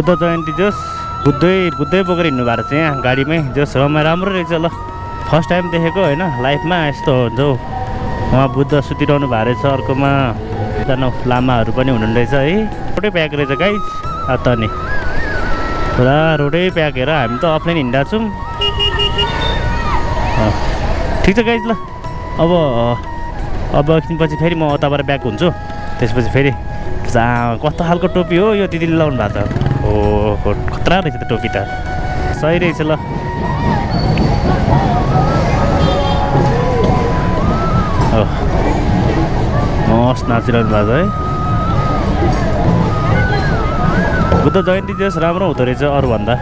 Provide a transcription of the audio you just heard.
बुद्ध जयन्ती जोस् बुद्धै बोकेर हिँड्नु भएको छ यहाँ गाडीमै जोस् राम्रो रहेछ ल फर्स्ट टाइम देखेको होइन लाइफमा यस्तो हुन्छ हौ उहाँ बुद्ध सुतिरहनु भएको रहेछ अर्कोमा एकजना लामाहरू पनि हुनुहुँदो रहेछ है रोडै प्याक रहेछ गाइस त नि पुरा रोडै प्याक हेर हामी त अफलाइन हिँडिरहेको छौँ ठिक छ गाइस ल अब एकछिनपछि फेरि म उताबाट ब्याक हुन्छु त्यसपछि फेरि कस्तो खालको टोपी हो यो दिदीले लाउनु भएको त हो खतरा रहेछ त टोपी त सही रहेछ ल मस्त नाचिरहनु भएको है बुद्ध जयन्ती चाहिँ राम्रो हुँदो रहेछ अरूभन्दा